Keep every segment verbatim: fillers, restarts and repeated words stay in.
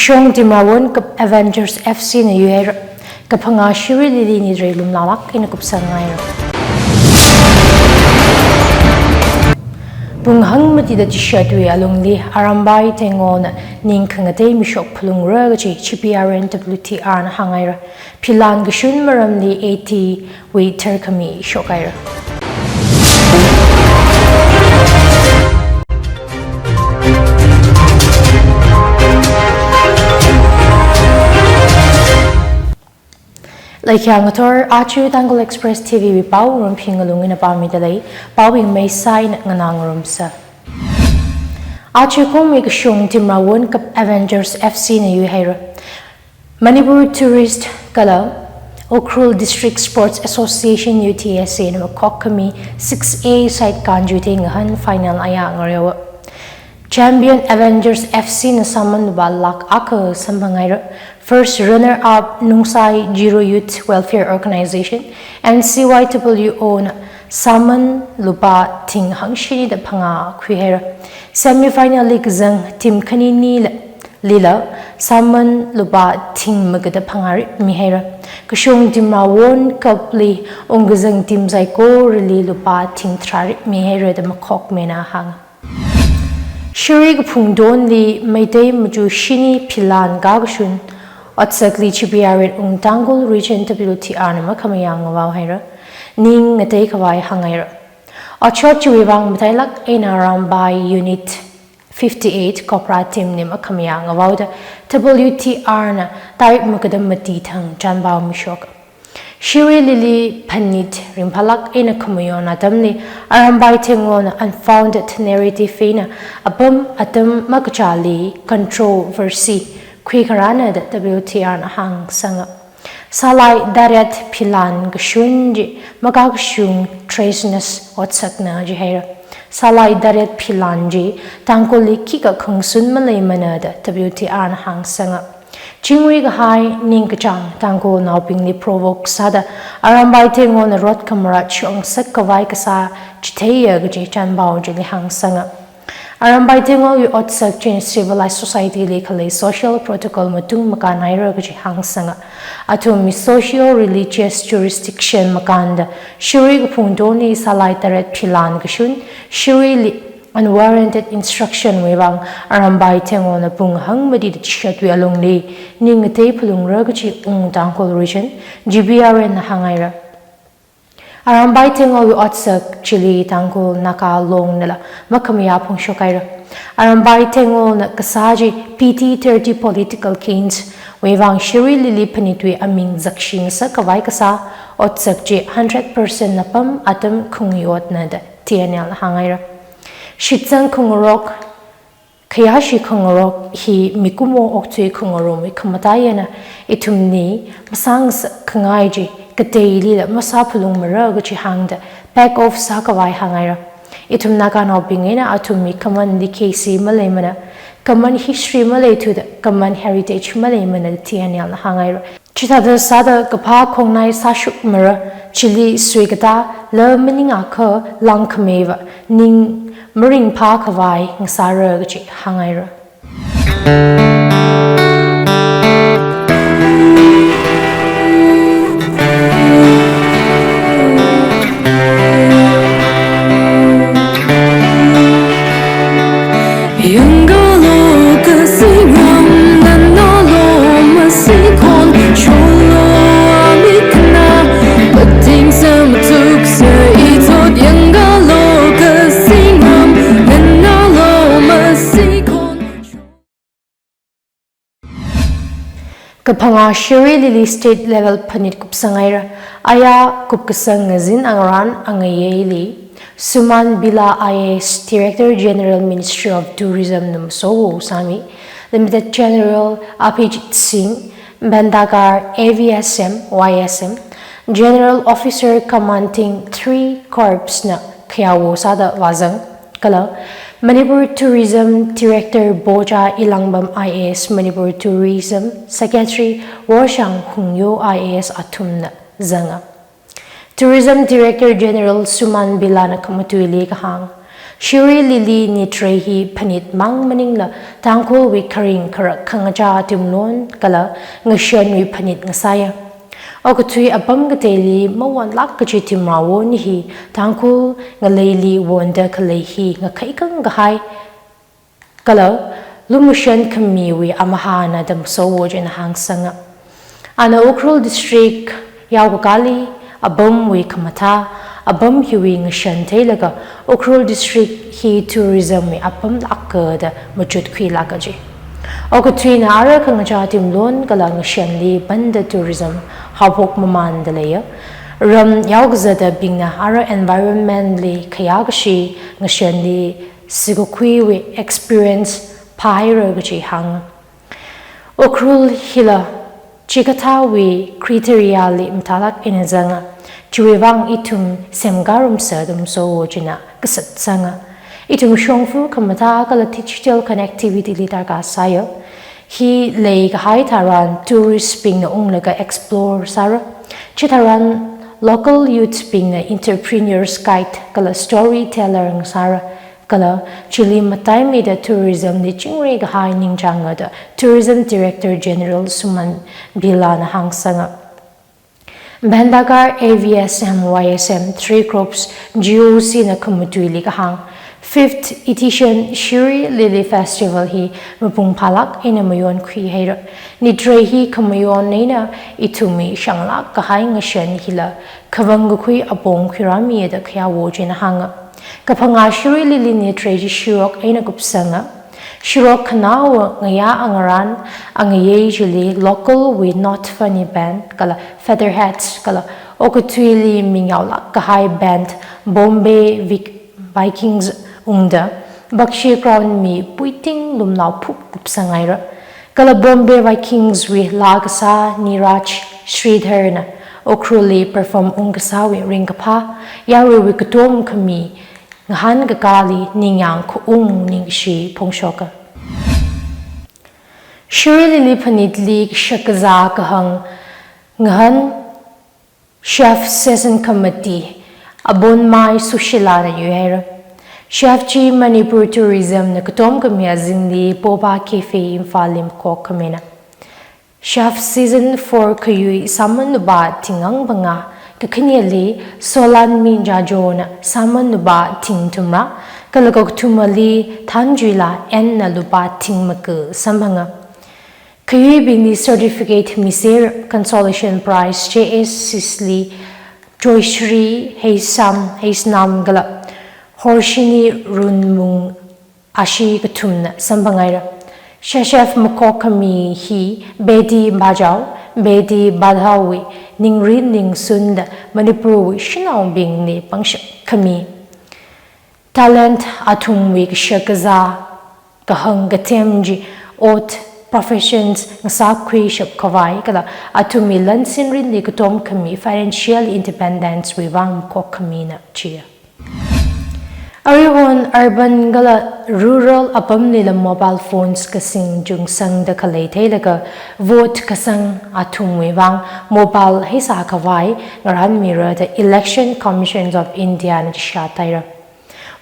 Kashung Timrawon Cup Avengers F C na yuihaira. Kaphangā Shirui Lily nitrei lumlalak eina kupsang ngaira. Pung hangmatida chishatwui alungli Arambai Tenggolna ning khangatei mishok phalungra kaji G P R N W T R na hāngaira. Philan kashun maramli eighty wui tharkhami shokhaira. Laikhia ngathor, aja Tangkhul Express T V wui pao Rumphi Ngalung eina pāmida lei, paobing maisai eina nganā ngarumsa. Aja kumwui Kashung Timrawon Cup Avengers F C na yuihaira. Manipur Tourist kala Ukhrul District Sports Association, U T S A na makhokkhami six A side kanjui theingahan final aya ngareowa. Champion Avengers F C na sāman lupā lakh akha samphangaira. First runner up Nungsai Ziro Youth Welfare Organization, N C Y W O na sāman lupā thing hangshini da phangā khuihaira. Semi final li kazang team khanini la lila sāman lupā thing magada phangā rip mihaira. Kashung Timrawon Cup li ungkazang team saikorali lupā thing tharā rip mihaira da makhokmina hānga. Shirui kaphungdonli Meitei machu shini philan kakashun otsakli G P R N ung Tangkhul Region W T R na makhamayā ngavaohaira. Ning ngateikhavai hāngaira. Otshot chiwui vang matailak eina Arambai Unit fifty-eight Cobra team li makhamayā ngavaoda W T R na tarik magada mati thang chanpao mishok. Shirui Lily phanit ringphālak eina khamayon atamli Arambai Tenggolna unfounded narrative eina apam atam makachāli controversy khuikharāna da W T R na hāngsanga. Sālai taret philan kashun chi makakashung treasonous otsakna jihaira. Sālai taret philan chi Tangkhulli khikha khangsun maleimana da W T R na hāngsanga. Chingri kahai ningkachāng Tangkhulnaobingli provoke sāda Arambai Tenggolna rot khamarā chungsak khavai kasā chitheiya kaji chanpao chili hāngsanga. Arambai Tenggolwui otsak china civilized society li khalei social protocol matung makānhaira kaji hāngsanga. Athumwui socio-religious jurisdiction makānda Shirui kaphungdonli sālai taret philan kashun Shiruili unwarranted instruction wui vang Arambai Tenggolna pung hangmatida chishatwui alungli ning ngatei phalungra kaji ung Tangkhul Region G P R N na hāngaira. Arambai Tenggolwui otsak chili Tangkhul Naga Long nala makhamayā phongshokhaira. Arambai Tenggolna kasā chi P T thirty political gains wui vang Shirui Lily phanitwui aming zakshi ngasak khavai kasā otsak chi hundred percent na apam atam khungayotna da T N L na hāngaira. Shitsang khangarok, khayāshi khangarok hi mikumo okthui khangarumwui khamataiyana, ithumli masāngasak khangai chi kateilila masāphalungmara kaji hāngda back off sākhavai hāngaira. Ithum Naganaobing eina athumwui common legacy maleimana, common history maleithuda, common heritage maleimana da T N L na hāngaira. Chithāda sāda kaphā khongnai sāshokmara, chili suikatā la maningakha langkhameiva ning maringphā khavai ngasāra kaji hāngaira. Yangalo kasingram, nanalo masikhon, sholo amikna, pating samatuk sa ithot. Yangalo kasingram, nanalo masikhon. Kaphangā Shirui Lily state level phanit kupsanghaira. Aya kupkasang ngazin angarān angayeili Suman Bila I A S, Director General, Ministry of Tourism na masowo sāmi, Limited General Abhijit Singh, Bhandakar A V S M, Y S M, General Officer Commanding three Corps na khayawo sāda vāzang. Kala Manipur Tourism Director Boja Elangbam I A S, Manipur Tourism Secretary Worshang Hungyo I A S athumna zanga. Tourism Director General Suman Bilana khamatuili kahāng, Shiri Lily Nitrei hi phanit mang maningla Tangkhulwui kharing kharak khangachā timlon kala ngashanwui phanit ngasāya. Okathui apam kateili mawonlāk kaji timrawon hi Tangkhul ngaleili wonda khalei hi ngakhaikang kahai kala lumashan khamiwui amahāna da Masowo china hāngsanga. Ana Ukhrul District yaokakāli apamwui khamathā, apam hiwui ngashan theilaga Ukhrul District hi tourism wui apamlāka da machutkhuilāka ji. Okathuina ara khangachā timlon kala ngashanli panda tourism haophok mamānda leiya. Ram yaokazata bingna ara environment li khayākashi ngashanli sikakhuiwui experience phāhaira kaji hānga. Ukhrul hila chikathāwui criteria li mathālāk eina zanga, chiwui vang ithum semkā ngarumsa da Masowo china kasat sanga. Ithum shongfa khamathā kala digital connectivity li darkar sāya. Hi leikahai tharan tourist bingna unglaga explore sāra. Chitharan local youth bingna entrepreneurs guide kala storyteller ngasāra. Kala chili mataimida tourism li chingri kahai ningchānga da Tourism Director General Suman Bilana hāngsanga. Bhandakar A V S M Y S M three groups G O C na khamatuili kahāng fifth edition Shiri Lily Festival hi mapung phālāk eina mayonkhui haira. Nitrei hi khamayon eina ithumwui shanglāk kahai ngashan hila khavang kakhui apong khuirāmiya da Khayāwo china hānga. Kaphangā Shiri Lily Nitrei chi shirok eina kupsanga. Shirok khanaowa ngayā angarān angayei chili local wui Not Funny Band kala Featherheads kala okathuili mingyaolāk kahai band Bombay Vic-, Vikings ungda Bakshi Ground mi puiting lumlao phuk kupsang haira. Kala Bombay Vikings wui laa kasā Niraj Sridhar na Ukhrulli perform ungkasāwui ringkaphā yaruiwui katom khami ngahānkakāli ningyāng khaung ningkashi phongshoka. Shiri Lily phanitli kashak kazā kahāng ngahān chef season committee Abonmai Sushila na yuihaira. Chef chi Manipur tourism na katom khami azingli Poba Cafe Imphal li makhok khamina. Chef season four khayui Saman Nupā Thingang Banga, kakhaneli Solan Minjajo na Saman Nupā Thingthumra, kala kakathumali Thanjuila N na Lupā Thingmaka samphanga. Khayuibingli certificate miser, consolation prize J S Sisley, Joyshri Heisam, Heisnam kala Horshini Runmung ashi kathumna samphang haira. Chef makhok khami hi Beti Bachao, Beti Padhao wui ningrin ningsun da Manipurwui shanaobingli pangshap khami. Talent athumwui kashak kazā kahāng kathem chi odd professions ngasākhuishap khavai kala athumwui lan sinrinli katom khami financial independence wui vang makhok khamina chiya. Aruihon urban kala rural apamlila mobile phones kasing chungsangda khalei theilaga vote kasang athumwui vang mobile heisā khavai ngarānmira da Election Commission of India na chishat haira.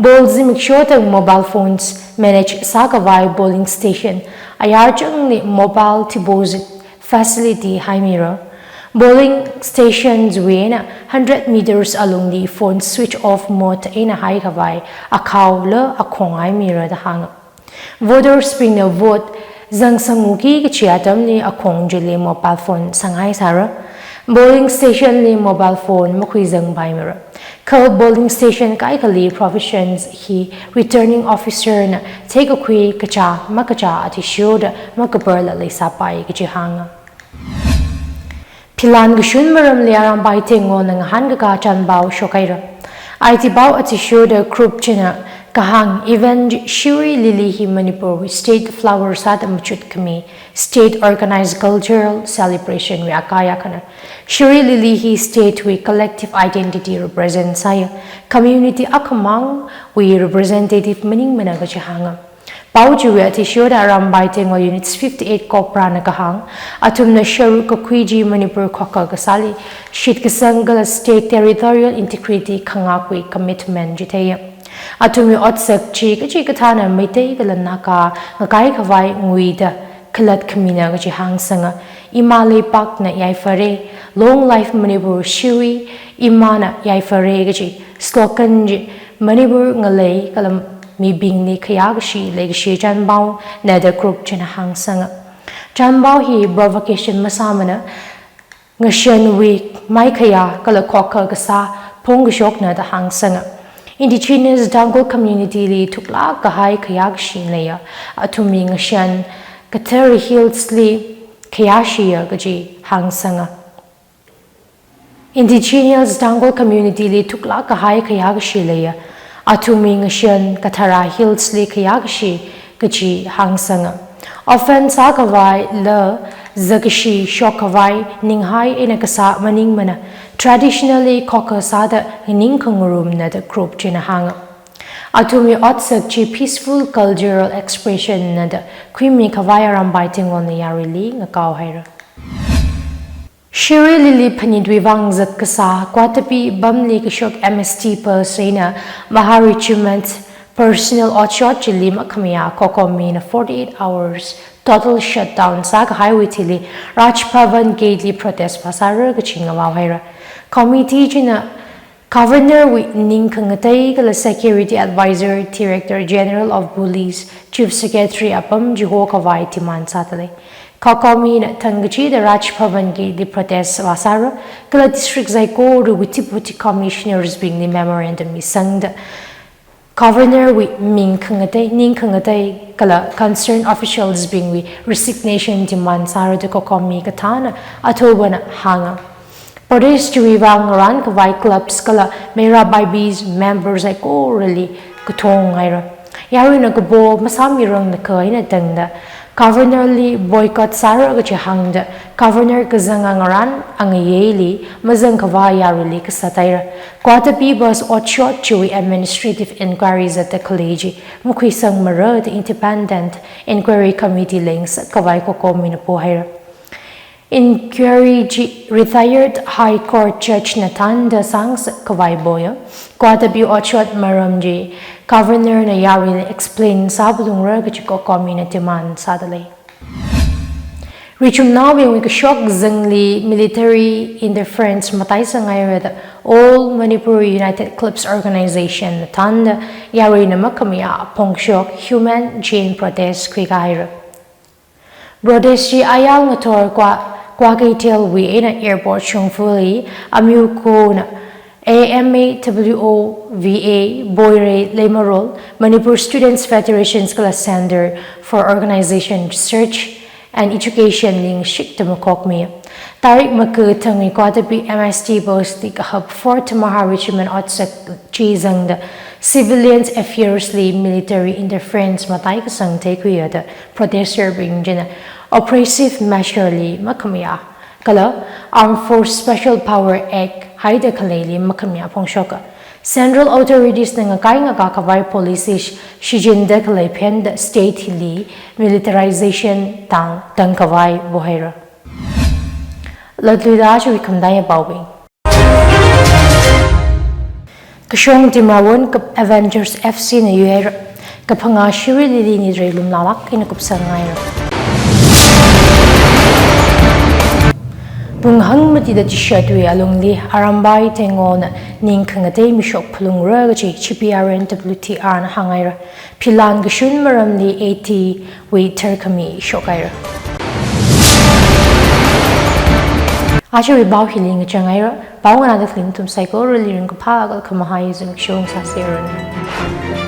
Poll zimiksho tang mobile phones manage sākhavai polling station ayarchangli mobile deposit facility haimira. Polling stations wui eina hundred meters alungli phone switch off mode eina haikhavai akhaola akhong haimira da hānga. Voters bingna vote zangsangki kachi atamli akhong chili mobile phone sanghaisāra. Polling station li mobile phone makhuizangpaimara. Kha polling station kaikhali provisions hi returning officer na theikakhui kachā makachā athishurda makaparla leisāpai kachi hānga. Philan kashun maramli Arambai Tengwona ngahānkakā chānpao shokhaira. Aiti pao athishurda group china kahāng event Shiri Lily hi Manipurwui state flower sāda machut khami state organized cultural celebration wui akaya khana. Shiri Lily hi state wui collective identity represent sāya, community akhamangwui representative maningmana kachi hānga. Pao chiwui athishurda Arambai Tengwa Units fifty-eight Cobra na kahāng, athumna sharuk kakhui chi Manipur khokha kasāli shitkasang kala state territorial integrity khangakwui commitment chi theiya. Athumwui otsak chi kachikathāna Meitei kala Naga ngakai khavai nguida khalat khamina kaji hāngsanga. Ima leipakna yaifare, long live Manipur, shiri imana yaifare kaji slogan chi Manipur ngalei kala mibingli khayākashi leikashi chanpaona da group china hāngsanga. Chanpao hi provocation masāmana, ngashanwui maikhayā kala khokha kasā phongkashokna da hāngsanga. Indigenous Tangkhul community li thuklāk kahai khayākashi leiya, athumwui ngashan Kathara Hills li khayāshiya kaji hāngsanga. Indigenous Tangkhul community li thuklāk kahai khayākashi leiya, athumwui ngashan Kathara Hills li khayākashi kaji hāngsanga. Offend sākhavaila zakashi shokkhavai ninghai eina kasā maningmana, traditionally khokha sāda nganing khangarumna da group china hānga. Athumwui otsak chi peaceful cultural expression na da khuimikhavai Arambai Tenggolna yaruili ngakao haira. Shirui Lily phanitwui vang zat kasā Guwahati pamli kashok M S T bus eina Maha Regiment personnel otshot chili makhamayā COCOMI na forty-eight hours total shutdown sākahaiwui thili Raj Bhavan gate li protest vāsāra kaji ngavao haira. Committee china Governor wui ning khangatei kala Security Advisor, Director General of Police, Chief Secretary apam chihokhavai demand sāda lei. COCOMI na thang kachida Raj Bhavan gate li protest vāsāra, kala district saikorawui Deputy Commissioners bingli memorandum misangda Governor wui ming khangatei, ning khangatei kala concerned officials bingwui resignation demand sāra da COCOMI kathāna Athobana hānga. Protest chiwui vang ngarānkhavai clubs kala Meira Bhai Beej members saikorali kathong haira. Yaruina kapo masāmirangna kahaina tangda Governor li boycott sāra kaji hāngda Governor kazanga ngarān angayeili mazangkhavai yaruili kasā taira. Guwahati bus otshot chiwui administrative inquiry zatda khalei chi makhuisangmara da Independent Inquiry Committee leingasakkhavai COCOMI na pohaira. Inquiry chi retired High Court Judge na thānda sāngasakkhavai poya. Guwahati otshot maram chi Governor na yaruili explain sāphalungra kaji COCOMI na demand sāda lei. Richumnaobingwui kashok zangli military interference mataisang haira da All Manipur United Clubs Organization na thānda yaruina makhamayā phongshok humane chain protest khuikahaira. Protest chi ayar ngathor Kwa, Kwa Keithelwui eina airport shongfali Amyokuna A M A W O V A Boirei Leimarol, Manipur Students Federations kala Center for Organization Research and Education li ngashikta makhokmi. Tarik makathangwui Guwahati M S T bus li kahap Fourth Mahar Regiment otsak chi zangda civilians affairs li military interference mataikasang theikhuiya da protester bing china oppressive measure li makhamayā kala Armed Force Special Power Act haida khaleili makhamayā phongshoka. Central authorities na ngakai ngakā khavai policy sh-, shichinda khalei phenda state hili militarization tang, tangkhavai pohaira. Latluida chiwui khamdai apaobing. Kashong Timrawon kap Avengers F C na yuihaira. Kaphangā Shirui Lily ni rei lumlalak eina kupsang haira. Pung hangmatida chishatwui alungli Arambai Tenggolna ning khangatei mishok phalungra kaji G P R N W T R na hānghaira. Philan kashun maramli eighty wui tharkhami shokhaira. Ajawui pao hili ngachang haira. Pao nganāda khalei nathum saikorali ringkaphā kala khamahai zimiksho sāseranu.